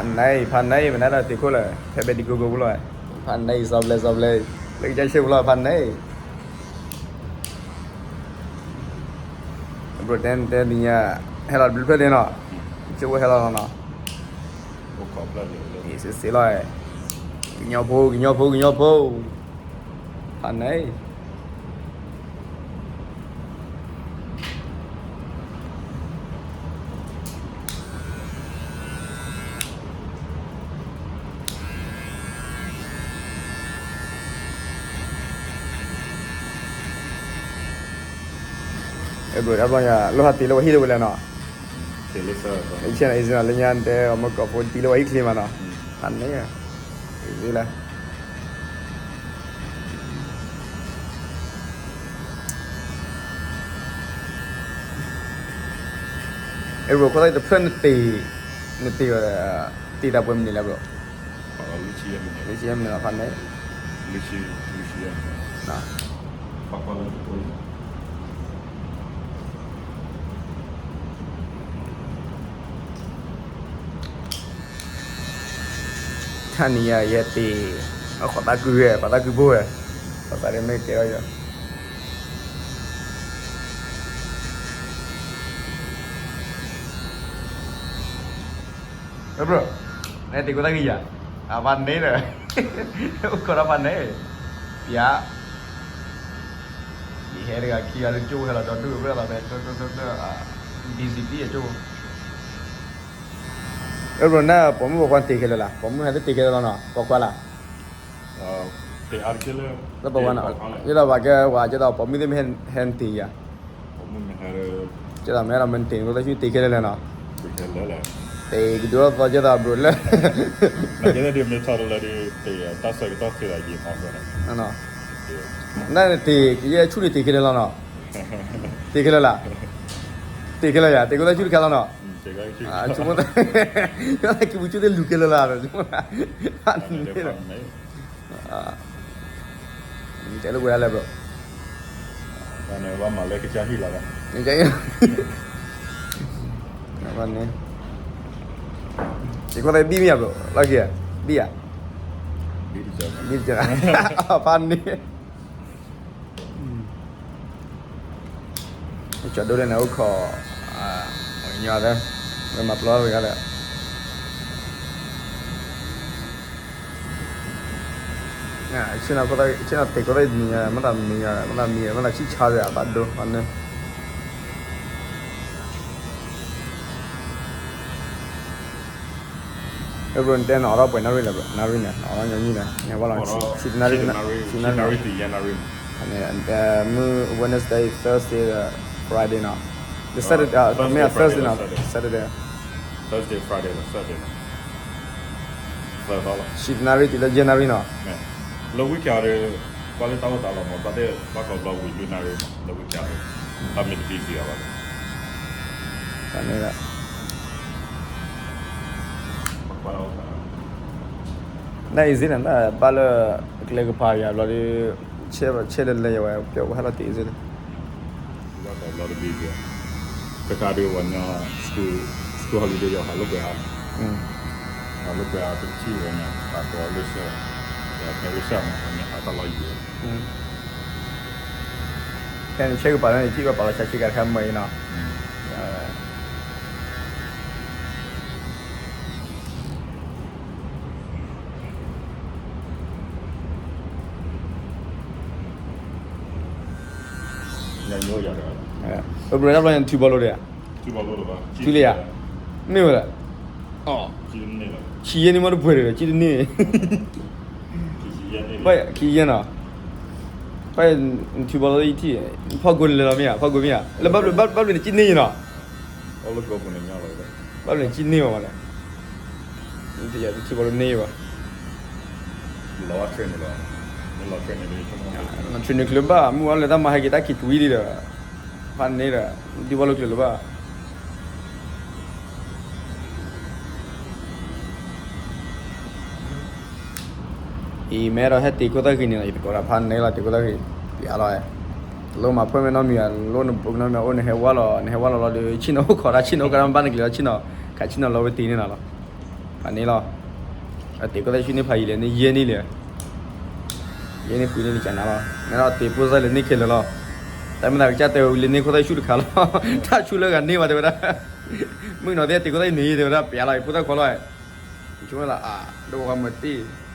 နအံၤ ဖးနအံၤ ပနဒီးတ့ၢ်ခိၣ်လၢ ဖဲဘဲဒံကိကိပူၤလီၤ, ဖးနအံၤ စီၤဘျဲၣ်စီၤဘျဲၣ် လၢကစၢ်ဆ့ပူၤလီၤ ဖးနအံၤ, ဘျီတဲတဲဒ်ညါ, ဟဲလီၤတဘျုးဖျၢၣ်န့ၣ်နီၤ, ကၠိဟဲလီၤနီၤ, စ့စ့လီၤ, ကညီဖိ ကညီဖိ ကညီဖိ, ဖးနအံၤ အဲဘျီ တဘျီညါ လိၣ်ဟးတ့ၢ်လၢဝဲဟံၣ်လၢဝဲလဲၣ်နီၤ, ဆဲးအံၤစ့ၢ်နီၤ လၢညါတဲအီၤမ့ၢ်ကိးဖိတံၢ်လၢဝဲဟံၣ်ချ့မးနီၤ, ဖးန့ၣ်, အံၤလၢ အဲဘျီ ခိၣ်သၣ်တဖျၢၣ်နတ့ၢ်, နတ့ၢ်ဝဲ, တ့ၢ်တၢ်ပှဲၤမံးနံးလဲၣ်ဘျီ, လွံၢ်ဆံယဲၢ်မံးနံးလီၤ ဖးန့ၣ်, လွံၢ်ဆံယဲၢ်မံးနံး, ခါနံၤယၤ ယဟဲတ့ၢ်, အခိးသးကုဝဲ ပှၤသးကုဖိဝဲ, ပှၤသးဒ်မ့ၢ်ကဲထီၣ်ယၤ ဘျီ, နတ့ၢ်ခိၣ်သၣ်ဂ့ၤယၤ, အဖးန့ၣ်ဒီး, အိၣ်ခိးဒီးဖးန့ၣ်, ပျး, ယဟဲတဂၤခံဂၤလၢကၠိဟဲလီၤဒီဒူၣ် ဘျီသးဖဲ, ဘံစံးတံၢ်အကၠိ, အဲဘျီ နပိာ်မုၣ်ပိာ်ခွါတ့ၢ်ခဲလၢာ်လၢ်, ပိာ်မုၣ်ဟဲတ့ၢ်ခဲလၢာ်လီၤနီၤ ပိာ်ခွါလၢ် လၢပိာ်ခွါနီၤ, ယဲဒီးပှၤကဲဝဲ ကဲသိးပိာ်မုၣ်သ့ၣ်မ့ၢ်ဟဲနတ့ၢ်ယၤ, ကဲသိးမ့ၢ်ဒီးမ့ၢ်နတ့ၢ် နကသ့ၣ်ဆူတ့ၢ်ခဲလၢာ်လဲၣ်နီၤ, တ့ၢ်ကဒုးအသီကဲသိးဘျိးလၢ မ့ၢ်ထီၣ်လၢတ့ၢ်တၢ်ဆၢကတီၢ်သ့ဒီးယံာ်မး, နတ့ၢ် ယဲဆူန့ၣ်တ့ၢ်ခဲလၢာ်လီၤနီၤ, တ့ၢ်ခဲလၢာ်လၢ်, တ့ၢ်ခဲလၢာ်ယၤ တ့ၢ်ခိၣ်သၣ်ဆူတခါလီၤနီၤ, ဆိကမိၣ် ကံပူၤကၠိသ့ၣ်လူၤခဲလၢာ်လၢ်, တဲလၢဝဲဒၣ်လဲၣ်ဘျီ, ဘၣ်မၤလၢကစၢ်ဟံၣ်လီၤ, တ့ၢ်ခိၣ်သၣ်ဘံၣ်မ့ၢ်ယၤဘျီ လီၢ်ခံ, ဘံၣ်ဧါ, ဘံၣ်တကဲ, ဖးန့ၣ် ကၠီဒိၣ်လၢန့ၣ်အိၣ်ခိး, ညီသၢ, ဝဲမၤပျီဝဲဒၣ်လဲၣ်, ဆ့ၣ်နီၤခိၣ်သၣ်, ဆ့ၣ်နီၤတ့ၢ်ခိၣ်သၣ်တနံၤညါ မ့ၢ်တၢ်မံၤညါ မ့ၢ်တၢ်မံၤ မ့ၢ်တၢ်ဆံၣ်ဆါဝဲအသးဒိၣ်န့ၣ် အဲဘျီနတဲနအီၣ်ထီၣ်ပှဲၤနၣ်ရံၣ်လဲၣ်ဘျီ, နၣ်ရံၣ်န့ၣ် နအီၣ်ထီၣ်ညီနုၢ်န့ၣ် နဟဲဝဲလီၤ ဆံတနၣ်ရံၣ်, ဆံတနၣ်ရံၣ်, မုၢ် Wednesday, Thursday, Friday နီၤ, the Saturday, မ့ၢ် Thursday နီၤ Saturday, Thursday, Friday, Saturday, ဆံတနၣ်ရံၣ်တုၤလၢယဲၢ်နၣ်ရံၣ်နီၤ, လၢ weekend ဒီး ကွၢ်လၢတၢ်အိၣ်သးလီၤမး ဘၣ်သ့ၣ်ဘၣ်ကီဘျီဝံၤလွံၢ်နၣ်ရံၣ်မး လၢ weekend ဒီး တၢ်မ့ၢ်တ busy အီၤဘၣ်ဒီး န easy န့ၣ် ဘၣ်လၢ ကျဲကပၤယၤဘျီဒီး ဆဲးလဲၤလဲၤယဝဲ ပျီဝဲဟဲလီၤတ့ၢ် easy န့ၣ် ဘၣ်ကီဘျီတ busy တခါဒီးဝဲညီ school, school holiday ယဟးလိာ်ကွဲအါ, ဟးလိာ်ကွဲအါတထံၣ်ဝဲန့ၣ် ဟးကီးလၢဆၢ, ဖဲလၢဆၢမး ဝဲန့ၣ်ဟးတၢ်လီၢ်ယံၤဝဲ ဖဲန့ၣ်ဆဲးကပၤန့ၣ် စံၣ်ဝဲပာ်လီၤဆါဆ့ကၤတခါမၢအံၤနီၤ ဘျီတဘျီညါ နထုးဘီလိဒံးဧါ, ထုးလံဧါ, မ့ၢ်ဝဲဒၣ်, ခံယဲၢ်နံၣ်မ့ၢ်တပှဲၤဒီး ခံတန့ၢ်, ခံယဲၢ်နီၤ, နထုးဘီလိယထံၣ်, ဖီၣ်ကိန့ၣ်လဲၤလီၤမ့ၢ်ဧါ, ဖီၣ်ကိမ့ၢ်ဧါ, လၢဘၣ်ဘျုးန့ၣ် ကံၣ်န့ၢ်ယနီၤ, ဘၣ်ဘျုးန့ၣ်ကံၣ်န့ၢ်ဝဲလဲၣ်, နထုးဘီလိန့ၢ်ဘၣ် train န့ၣ်ချၢဘၣ် မုၢ်ဝါလၢတၢ်မၤဟဲက့ၤတၢ်ခံးကွံာ်ဒံးဒီး, ဖးန့ၣ်ဒီး, ဒုးဘၣ်လိာ်ကျဲၤလၢၤဘၣ်, အံၤမ့ၢ်အဲၣ်ဒိးဟဲတ့ၢ်ခိၣ်သၣ်ဂ့ၤန့ၣ်လီၤ, ယသကိးဒီးဖးန့ၣ်လီၤ, တ့ၢ်ခိၣ်သၣ်ဂ့ၤ, ပျးလီၤ, တလိၣ်မၤဖှဲၣ်မ့ၢ်နီတမံၤဘၣ်, လိၣ်နဘူးကနီတမံၤဘၣ်, အိၣ်နဟဲဝါလီၤ, နဟဲဝါလီၤလီၤဒီး ဆ့ၣ်နီၤအိၣ်ခိးတၢ်, ဆ့ၣ်နီၤအိၣ်ကဒါဘၣ်နကျဲၤလီၤ, ဆ့ၣ်နီၤ, ခးဆ့ၣ်နီၤလီၤဝဲတ့ၢ်န့ၣ်လီၤ, အန့ၣ်လီၤ. အတ့ၢ်ခိၣ်သၣ်ဆူၣ်န့ၢ်ဖးယံာ်လဲၣ်န့ၣ် ယဲၢ်နံၣ်လံ, ယဲၢ်နံၣ်ဃုနံၣ်လံကနၤလီၤ. နဒီးတ့ၢ်ဖိသၣ်လဲၣ်န့ၣ်ခဲလၢာ်လီၤ. တၢ်မ့ၢ်သးကစၢ်တဲဝဲလၢန့ၢ်ခိၣ်သၣ်ဆူၣ်တခါလီၤ. တၢ်ဆူၣ်လၢဂၤန့ၢ်ဘၣ်တဲဝဲဒၣ်, မုၢ်နီၤသ့ၣ်တ့ၢ်ခိၣ်သၣ်န့ၣ်တဲဝဲဒၣ် ပျဲလီၤအံၤဖိသၣ်ခွါလီၤ. ယဆိကမိၣ်လၢအဒိၣ်ဝဲမၤတ့ၢ်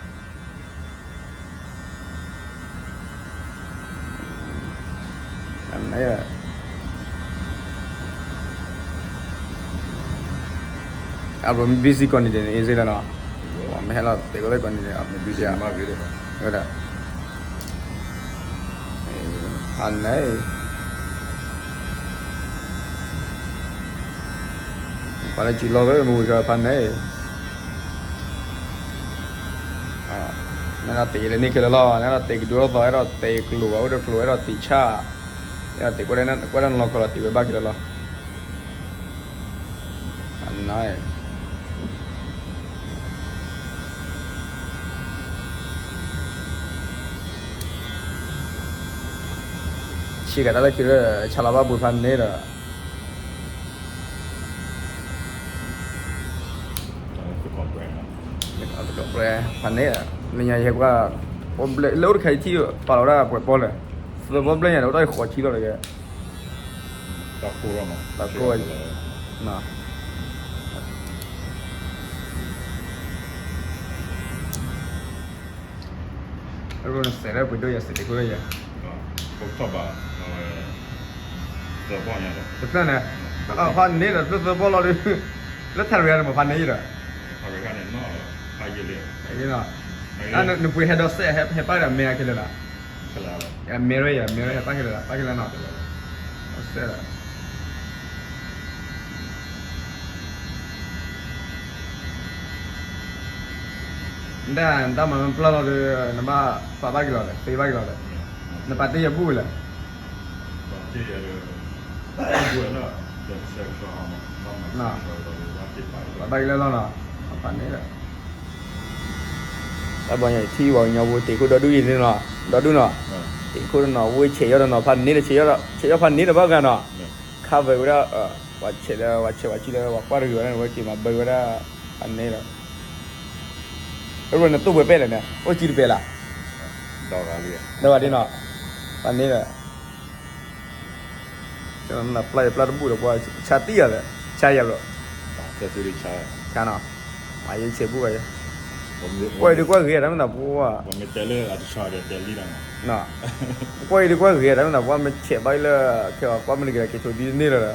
အဘျီမ့ၢ် busy ကိးနံၤဒဲးန့ၣ် easy လီၤနီၤ. မ့ၢ်ဟဲလီၤတ့ၢ်ခိၣ်သၣ်ကိးနံၤဒဲး busy ဝဲဒၣ် ဖးန့ၣ် ပှၤလၢစံာ်လီၤဝဲမ့ၢ်ဝံၤဃီဖးန့ၣ် နဒီးတ့ၢ်လဲၣ်န့ၣ်ခဲလၢာ်လီၤ. နဒီးတ့ၢ်ကဒုအီၣ်သီ အဲၣ်ဒိးတ့ၢ်ကျိၤဘၣ် အိၣ်ဒီးကျိၤ အဲၣ်ဒိးတ့ၢ်ဆၣ်, အဲၣ်ဒိးတ့ၢ်ကွၢ်တၢ်နလီၢ်ခီလီၤ တ့ၢ်ဝဲဘၣ်ခဲလၢာ်လီၤ. အန ဆံးကတၢၢ်လၢခံလၢ ဆါလီၤဘၣ်ဘှံးဖးန့ၣ်ဒီး ဖးန့ၣ် လၢညါယဟဲကွၢ် လၢအိၣ်တခါအံၤထံၣ်ပာ်လီၤဝဲဒၣ်ပှဲၤပီၢ်လဲၣ်, သၢပီၢ်ဘျဲၣ်ညါဒီး အိၣ်တ့ၢ်ဃိးဆံလီၤတက့ၢ်. တၢ်ကိၢ်ဝဲ အဝဲနစဲးလၢပှ့ၤဒိၣ်ယဲ စဲးတ့ၢ်ခိၣ်လၢယဲ, တဖျၢၣ်န့ၣ်, ဖးန့ၣ်ဒီး တဖျၢၣ်သၢပီၢ်လီၤဒီး, လၢထးရံၣ်န့ၣ်မ့ၢ်ဖးန့ၣ်ဒီး, နပှ့ၤဟဲဒီးစဲးဟဲပာ်ဒီးမဲာ်ခဲလၢာ်လီၤ, မဲာ်ရၢယဲ မဲာ်ရၢဟဲပာ်ခဲလၢာ်လီၤ ပာ်ခဲလၢာ်နီၤ, စဲး နတၢ်မၤမ့ၢ်ပျၢ်လီၤဒီး နဘၣ်ပာ်ဘၣ်က့ၤလီၤဒီး သ့ဘၣ်က့ၤလီၤဒီး, နပာ်တ့ၢ်ယၤဘူၣ်ဝဲလဲၣ်, ပာ်ဘၣ်က့ၤလၢလီၤနီၤ, ပာ်ဘၣ်က့ၤလၢလီၤနီၤ, ဖးန့ၣ်ဒီး တၢ်ဘျီညါထံၣ်ပှၤကညီဖိတ့ၢ်ခိၣ်ဒီဒူၣ်အံၤန့ၣ်လီၤ, ဒီဒူၣ်နီၤ, တ့ၢ်ခိၣ်တနီၤ ဝ့ၢ်ဆဲးယီၢ်တနီၤ ဖးန့ၣ်ဒီး ဆဲးယီၢ်ဖးန့ၣ်ဒီးဘၣ်ဂၤနီၤ, cover ဝဲဒၣ်, ပှၤဆဲးလၢ ပှၤဆဲးပှၤဆံလၢ ပှၤကွၢ်တဂ့ၤဝဲဒၣ်န့ၣ် ဝဲက့ၤမၤဘၢဝဲဒၣ် ဖးန့ၣ်ဒီး, အဝဲန့ၣ်သိၣ်ပှဲၤပဲၣ်လဲၣ်န့ၣ် အိၣ်ကံတပဲာ်လၢ်, ဒီးဂၤဒ်နီၤ, ဖးန့ၣ်ဒီး ပျၢ်တဘူၣ်ဒီး ပှၤဆါတံၢ်ယၤဒီး ဆါယၤဘျီ, ဆါနီၤ, မၤယဆဲးဘူၣ်ဘၣ်ယဲ, ကွၢ်အံၤဒုးကွၢ်ဂ့ၤတၢ်မ့ၢ်သးပှၢ်, ကွၢ်အံၤဒုးကွၢ်ဂ့ၤတၢ်မ့ၢ်သးပှၢ် မ့ၢ်ဆဲးဘၣ်လၢ ခဲအံၤကွၢ်မ့ၢ်တဂ့ၤ က့ၤထိးဒ်န့ၣ်လီၤဒီး,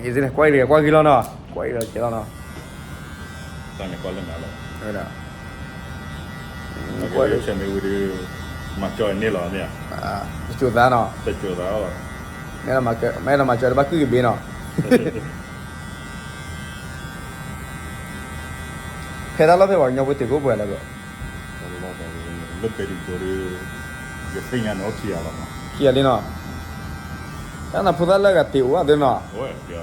နီၤ ကွၢ်အံၤကွၢ်ဂ့ၤလီၤနီၤ, ကွၢ်အံၤဒီးကဲလီၤနီၤ, တၢ်န့ၣ်ကွၢ်လၢနၤလီၤ, ကွၢ်လၢဆဲးမ့ၢ်ဝံၤဒီး မၤကၠီန့ၣ်လီၤမ့ၢ်ဧါ, တစိၤသးနီၤ, တစိၤသးလီၤ, မ့ၢ်အဲၣ်ဒိးမၤကၠီဒီးဘၣ်ကုၢ်ကဘ့နီၤ, ဖဲတၢ်လီၢ်ဖဲပှၤကညီဖိတ့ၢ်ခိၣ်ပှဲၤလၢဘျီ လၢပဲဒူၣ်ကျိၤဒီး ယသ့ၣ်ညါန့ၣ်အိၣ်ခံဂၤလီၤနီၤ, ခံဂၤလံနီၤ, တၢ်နဖိသၣ်လၢအဂၤတ့ၢ်အိၣ်အသ့နီၤ, ယ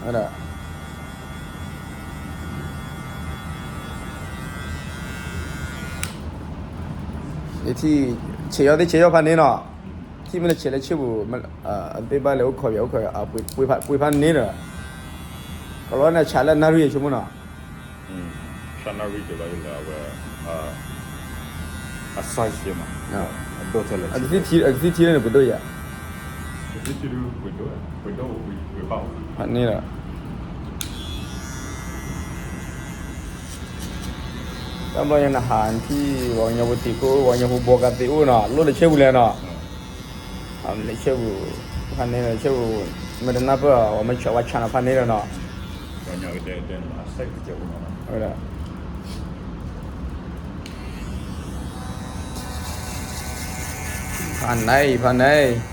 ထံၣ် ဆဲးယီၢ်သ့ၣ်ဆဲးယီၢ်ဖးန့ၣ်နီၤ, ထံၣ်မ့ၢ်လၢဆဲးလၢဆ့ပူၤ, အဘ့ၣ်ဘၣ်လဲၤအိၣ်ခိးယၤအိၣ်ခိးယၤ, ပှ့ၤဖးန့ၣ်ဒီး, ကလီန့ၣ်ဆးလၢနၣ်ရံၣ်အဆိကမိၣ်နီၤ ဆၣ်နၣ်ရံၣ်ကလီအံၤလၢအဝဲ အ size မး, အကသံၣ်ထံလၢန့ၣ်ပှ့ၤဒိၣ်ယၤ, ဖးန့ၣ်ဒီး, တၢ်ဘျီညါနဟးထံၣ် ပှၤကညီဖိတ့ၢ်ခိၣ် ပှၤကညီဖိဘီကါသ့အိၣ်နီၤ လိၣ်လၢဆ့ပူၤလဲၣ်နီၤ, အမ့ၢ်ဆ့ပူၤ, ဖးန့ၣ်ဒီးဆ့ပူၤ, မ့ၢ်တနၢ်ပၢၢ် ပှၤမ့ၢ်ဆှၢဝဲဆါနီၤ ဖးန့ၣ်ဒီးနီၤ ဖးန့ၣ် ဖးန့ၣ်.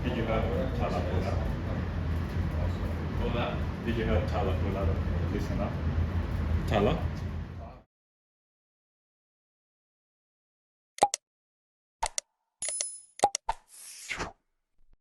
Did you have Tala pull up? Did you have Tala pull up? Listen up. Tala?